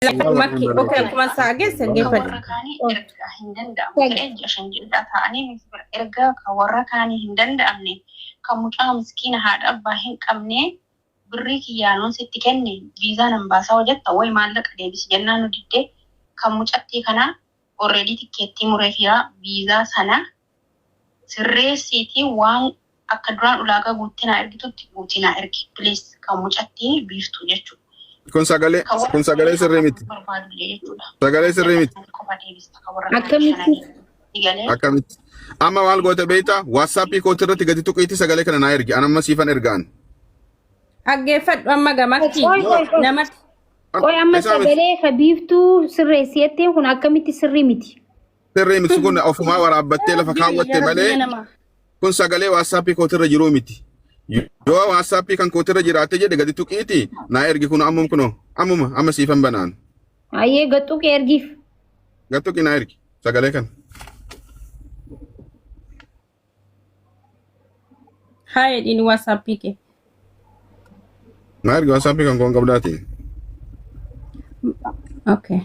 Makki Wallah okay akkuma isaa geesse Ka geeffadhu. warra kaanii erga hin danda'amu ta'e ji'a 5 ji'a ta'anii nuti bira erga ka warra kaanii hin danda'amne ka mucaa miskiina haadha abbaa hin qabne birrii kiyyaanuun sitti kenne viizaa nan baasaa hojjetta way maallaqa deebisi jennaan nu diddee kan mucattii kanaa already tikkeettii mureefiira viizaa sana sirreessiitii waan akka duraan ulaagaa guuttee naa ergitutti guutii naa ergi please kan mucattii biiftuu jechuudha. Kun sagalee Kan warra kun sagalee sirrii miti. barbaadullee jechuudha. Sagalee sirrii miti. Qofa deebista kan warra Akkamitti? Galee Akkamitti? Amma maal goote beektaa? WhatsAppii kooti irratti gadi tuqiitii sagalee kana naa ergi. An amma siifan ergaan. Dhaggeeffadhu amma gamakki Qoy qoy qoy. namatti Qoy amma Isaa miti. sagalee ka biiftuu sirreessi jetteen kun akkamitti sirrii miti? Sirrii miti kun ofumaa waraabbattee lafa kaawwatte malee kun sagalee WhatsAppii kootirra jiruu miti. Yoo WhatsAppii kan kootirra jiraate jedhe gadi tuqiiti naa ergi kun ammum kunoo ammuma amma siifan banaan. Ayyee gaxxuqee ergiif. Gad tuqi naa ergi sagalee kana. Haa jedhiin WhatsAppii kee. Naa ergi WhatsAppii kan koon qabdaati. Okay.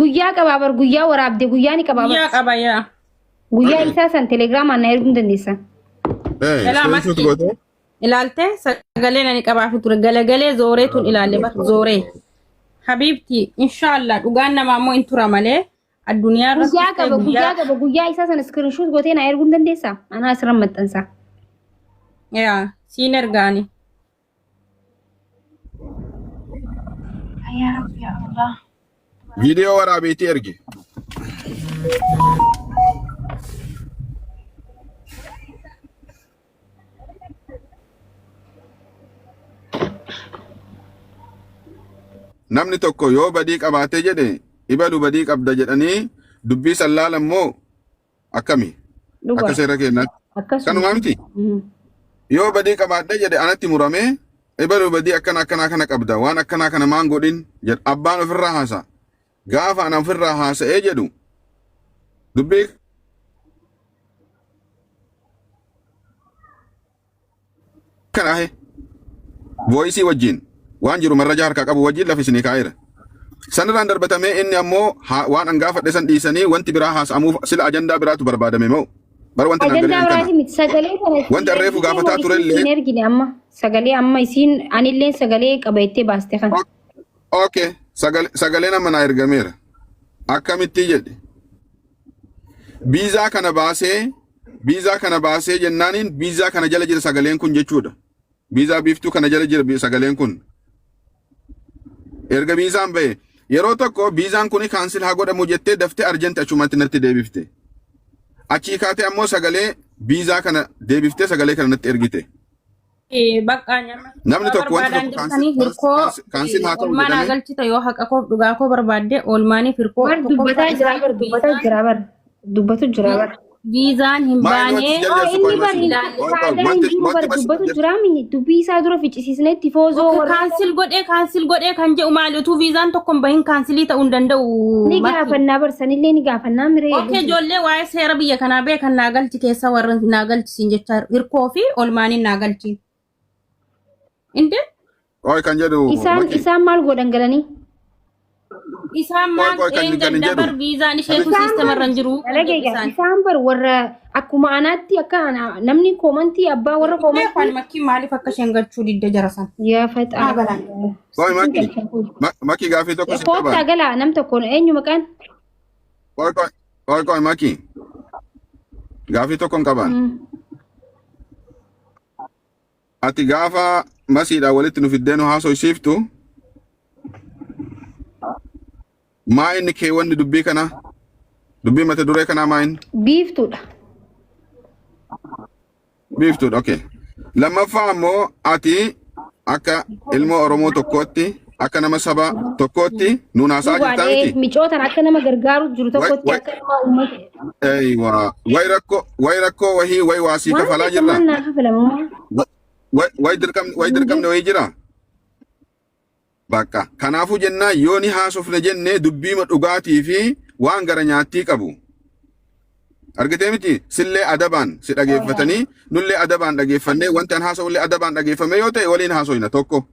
Guyyaa qabaa bar guyyaa waraabde guyyaa ni qabaa bar. Guyyaa qaba yaa. Guyyaa isaa san telegiraamaan na erguu ni dandeessa. Eh, Jalaa screenshot makki. goote. Ilaalte sagaleen ani qabaafi ture galagalee zooree tun ilaalle bar zooree. Habiibti inshaallah dhugaan namaa immoo hin tura malee addunyaa irratti Guyyaa qaba guyyaa qaba guyyaa isaa sana screenshot gootee na erguu ni dandeessa. Anaa asirra maxxansa. Yaa siin ergaani. Yaa Rabbi yaa Allah. Viidiyoo waraabiitii ergi. Namni tokko yoo badii qabaatee jedhe ibalu badii qabda jedhanii dubbii san laalan moo akkami? Dhugaa. Akka seera keenyaatti. Akkasuma. Kanumaa miti? Yoo badii qabaadhe jedhe anatti muramee ibalu badii akkana akkanaa kana qabda waan akkanaa kana maan godhin jedha abbaan ofirraa haasa. Gaafa ana ofirraa haasa'ee jedhu dubbii kana ahe voisii wajjin waan jiru marraja harkaa qabu wajjin lafa isinii kaa'eera. Sanirraan darbatamee inni ammoo waan an gaafadhe san dhiisanii wanti biraa haasa'amuuf sila ajandaa biraatu barbaadame moo? Bara wanti naan Ajandaa galee biraati kana. miti sagalee kana Wanti an reefu gaafataa isin turellee hin ergine amma sagalee amma isiin anilleen sagalee qaba jettee baaste kana. Okay, sagaleen amma naa ergameera. Akkamitti jedhe? Biizaa kana baasee biizaa kana baasee jennaaniin biizaa kana jala jira sagaleen kun jechuudha. Biizaa biiftuu kana jala jira sagaleen kun. Erga biizaan ba'e yeroo tokko biizaan kun cancel haa godhamu jettee daftee arjanti achumatti natti deebifte. Achii kaatee ammoo sagalee biizaa kana deebiftee sagalee kana natti ergite. Bakka nama Namni tokko wanti barbaadan tokko jirtanii hirkoo cancel haa ta'u oolmaa naa jedhamee galchita yoo haqa koof dhugaa koo barbaadde oolmaaniif hirkoo Bar dubbataa jira bar dubbataa jira bar dubbatu jira bar. viizaan hin Maal wanti baanee jaljalsu Inni qoy bar masi. hin Qoy qoy faayidaa hin wanti jiru bar wanti masi dubbatu jira mi dubbii isaa dura ficcisiisnee tifoozoo Okay, warra cancel godhee cancel godhee kan jedhu maali utuu viizaan tokko hin bahin cancel ta'uu hin danda'u ni Makki. gaafannaa bar sanillee ni gaafannaa miree. Okay, ijoollee waa'ee seera biyya kanaa beekan naa galchi keessa warra naa galchisiin jecha hirkoo fi olmaaniin naa galchi. Inde Qoy kan jedhu Isaan Maki. isaan maal godhan galanii? isaan Qoy maal qoy kan een kan hin jedhu. gaddabar viizaan isheetu Isaan siistama irra hin jiru kan Dalaga jedhu egaa isaan. isaan bar warra akkuma anaatti akka namni koomantii abbaa warra Beekan koomantii makkii maaliif akka isheen galchuu didde jara san. yaa faxaa. Haa galan. Qoy Maki. Maki gaafii tokko si Koottaa qaban. galaa nam tokkoon eenyu maqaan? Qoy qoy qoy qoy Maki. Gaafii tokko hin qaban. Ati gaafa masiidhaan walitti nu fiddee nu haasofsiiftu maa inni keewwanni dubbii kanaa dubbii mata duree kanaa maa inni Biiftuudha. biiftuudha okay. Lammaffaa ammoo ati akka ilmoo Oromoo tokkootti akka nama saba tokkootti nuun haasa'aa jirtaa Dhugaadhee miti. micootan akka nama gargaaru jiru tokkotti Wai akka nama uummata. Eywa way rakkoo way rakkoo wahii way waasii Waan kafalaa takka jirra. maal naa kafalama? Way dirqamni way dirqamni wayii jira. Bakka kanaafuu jennaa yoo ni haasofne jenne dubbiima dhugaatii fi waan gara nyaattii qabu. Argitee miti sillee adabaan si dhageeffatanii nullee adabaan dhageeffannee wanti an haasa'ullee adabaan dhageeffame yoo ta'e waliin haasofna tokko.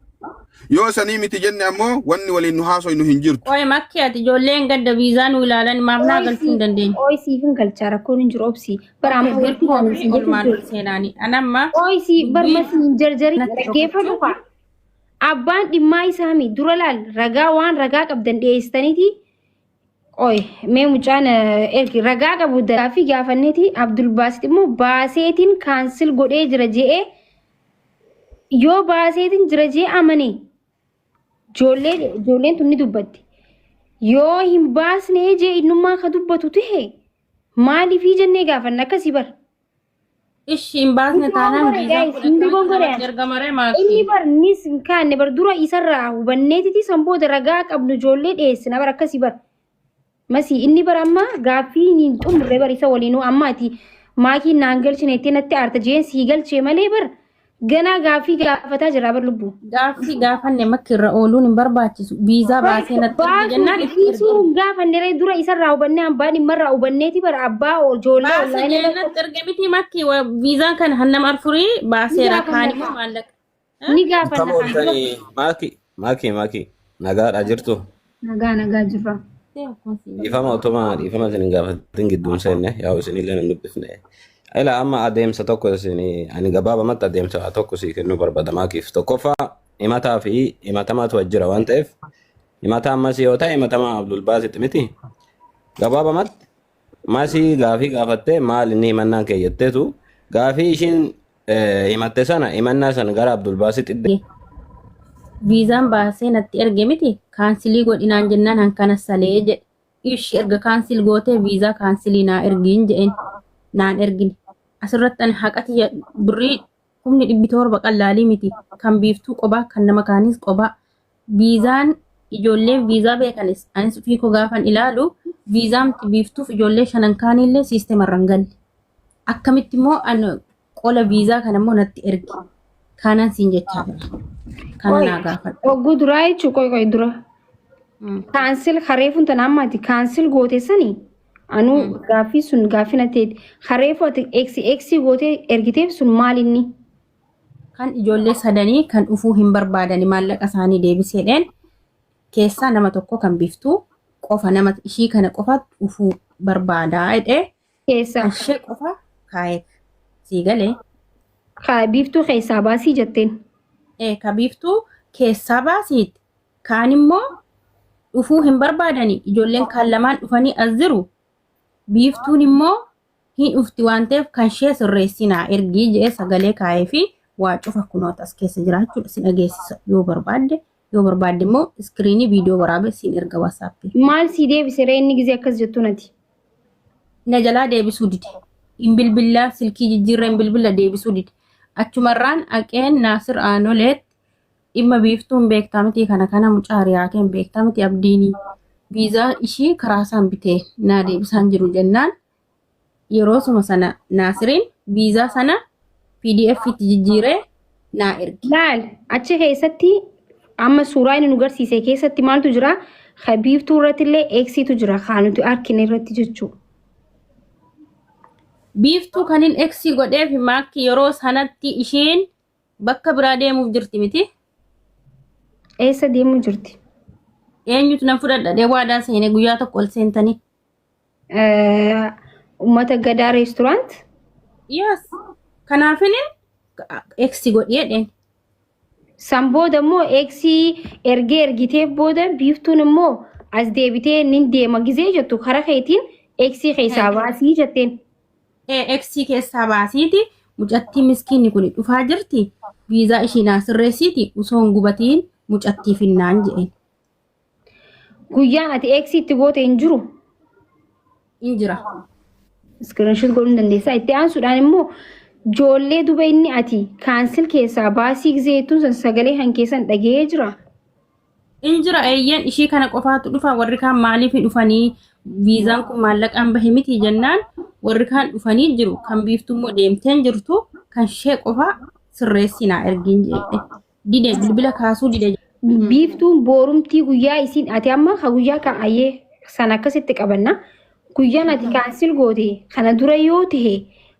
Yoo sanii miti jenne ammoo wanni waliin nu haasoynu hin jirtu. Qoy makki ati ijoolleen gadda viizaa nu ilaalan maaf naa galchuu hin dandeenye. Qoy siif hin galchaa rakkoon hin jiru obsi. Bara amma wanti Hirkoo ani fi si olmaan jechuun ol seenaani. Anamma qoy si bar dubbii masi hin jarjarin natti dhaggeeffadhu dhokachuu. kaa. Abbaan dhimmaa isaa mi dura laal ragaa waan ragaa qabdan dhiyeessitaniiti. Qoy mee mucaan ergi ragaa qabu gaaffii gaafanneeti Abdul Baasit immoo baaseetiin cancel godhee jira je'ee yoo baaseetiin jira je'ee amane ijoolleen tun ni dubbatti. Yoo hin baasne jee innummaa ka dubbatu tahe maaliifii jennee gaafanna akkasii bar. Ishi hin baasne Hin taanaan dogongore viizaan guys, kun hin akkamitti dogongore. namatti ergama ree Inni maakii? bar nis hin kaanne bar dura isarraa hubanneetiti san booda ragaa qabnu ijoollee dhiyeessina bar akkasii bar. Masii inni bar amma gaaffii hin xumurre bar isa waliinuu amma ati maakiin naan galchine jettee natti aarta jeen sii galchee malee bar ganaa gaaffii gaafataa jira bar lubbuu. Gaaffii gaafanne makki irra ooluun hin barbaachisu. Viizaa baasee natti ergi Baasuu jennaan itti dhiisuu erge. hin gaafanne ree dura isarraa hubannee abbaan dhimmarraa hubanneeti bar abbaa ijoollee Baase onlaayinii jeen natti erge miti makki viizaan kan hannam arfurii ni baaseera gaafanna kaan immoo kaa maallaqa. ni gaafanna Akkam kaa dura. ooltanii maaki maaki maaki nagaadha jirtu. Nagaa nagaa jirra. Dhiifama otuma dhiifama isin hin gaafatin gidduun seenne yaa'u isinillee hin dubbifne. Ila amma adeemsa tokko isin ani gabaabamatti adeemsa tokko sii kennuu barbaada maakiif. Tokkoffaa himataa fi himatamaatu jira waan ta'eef himataa ammas yoo ta'e himatamaa Abdul Baasit miti. Gabaabamatti masii gaafii gaafattee maal inni himannaan kee jetteetu gaafii ishiin himatte sana himannaa sana gara Abdul Baasit Viizaan baasee natti erge miti cancel godhinaan jennaan hankana salee jedhe. Ishi erga cancel gootee viizaa cancel naa ergiin jedheen naan ergine. Asirratti ani haqati birrii 700,000 qallaalii miti. Kan biiftuu qobaa kan nama kaanis qobaa. Viizaan ijoolleen viizaa beekanis anis ofii koo gaafan ilaalu viizaamti biiftuuf ijoollee shanan kaanillee siisteemarra hin galle. Akkamitti immoo ani qola viizaa kana immoo natti ergi. Kanan siin jechaa jira. Kana Qoy naa gaafadhu. ogguu duraa jechuun qoy qoy dura. Cancel kareefuun tana amma ati cancel goote sani anuu gaaffii sun gaaffii na ta'eeti. Kareefu ati eksi eksi gootee ergiteef sun maal inni? Kan ijoollee sadanii kan dhufuu hin barbaadani maallaqa isaanii deebiseedheen keessaa nama tokko kan biiftuu qofa nama ishii kana qofa dhufuu barbaadaa jedhee Keessaa kan ishee qofa kaa'eef sii galee. Kaa biiftuu keessaa baasii jetteen. Ee ka biiftuu keessaa baasiit kaan immoo dhufuu hin barbaadani ijoolleen kaan lamaan dhufanii as jiru biiftuun immoo hin dhufti waan ta'eef kan ishee sirreessinaa ergii jedhee sagalee kaa'ee fi waa cufa kunoota as keessa jiraachuudha sin dhageessisa yoo barbaadde yoo barbaadde immoo screen viidiyoo waraabee siin erga WhatsApp. Maal sii deebise ree inni gizee akkas jettu nati? Na jalaa deebisuu dide. Hin bilbillaa silkii jijjiirra hin bilbilla deebisuu dide. Achumarraan aqeen Naasir Aanoleet dhimma biiftuu hin beektaa miti kana kana mucaa hiriyaa kee hin beektaa miti abdiinii. Viizaa ishii karaa isaan bitee naa deebisaan jiru jennaan yeroo suma sana Naasiriin viizaa sana PDF itti jijjiiree naa erge. Laal achi keessatti amma suuraa inni nu garsiise keessatti maaltu jira? Ka biiftuu irratti illee eeksiitu jira kaa nuti argine irratti jechuudha. Biiftuu kan hin X godheef maakki yeroo sanatti isheen bakka biraa deemuuf jirti miti. Eessa deemuu jirti? Eenyutu nan fudhadha waadaa seenee guyyaa tokko ol seentanii. Uummata gadaa restaurant? Yes. Kanaafin X godhee dheen. San booda immoo eeksii ergee ergiteef booda biiftuun immoo as deebitee nin deema gizee jettu karaa keetiin eeksii keessaa baasii jetteen. X keessaa baasiiti mucattii miskiinni kun dhufaa jirti viizaa ishii naa sirreessiiti osoo hin gubatiin mucattii finnaan jedheen. Guyyaan ati eeksii itti goote hin jiru. Hin jira. Screenshot godhuu hin dandeessaa. Itti aansuudhaan immoo ijoollee duba inni ati cancel keessaa baasii gizee jettuun san sagalee kan keessan dhaga'ee jira. In jira eeyyeen ishii kana qofaatu dhufa warri kaan maaliif hin dhufanii viizaan kun maallaqaan bahe miti jennaan warri kaan dhufanii jiru kan biiftuu immoo deemteen jirtu kan ishee qofa sirreessinaa ergiin jedhe dide bilbila kaasuu dide. Biiftuun boorumtii guyyaa isiin ati amma ka guyyaa kan ayyee san akkasitti qabanna. Guyyaan ati cancel goote kana dura yoo ta'e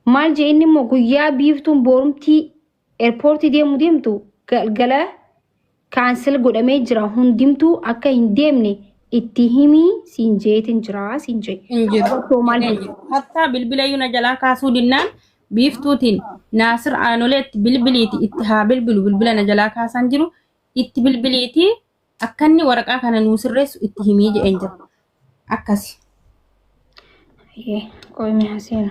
maal jee inni immoo guyyaa biiftuun boorumtii airport deemu deemtu galgala Cancel godhamee jira hundimtuu akka hin deemne itti himii siin jeetin jira siin jee. Hin jiru. Otoo maal Hin jiru. Hattaa bilbila iyyuu na jalaa kaasuu dinnaan biiftuutiin Naasir Aanoleetti bilbiliiti itti haa bilbilu bilbila na jalaa kaasaan jiru itti bilbiliiti akka inni waraqaa kana nuu sirreessu itti himii jedheen jira. Akkasi. Qoy mee haseenu.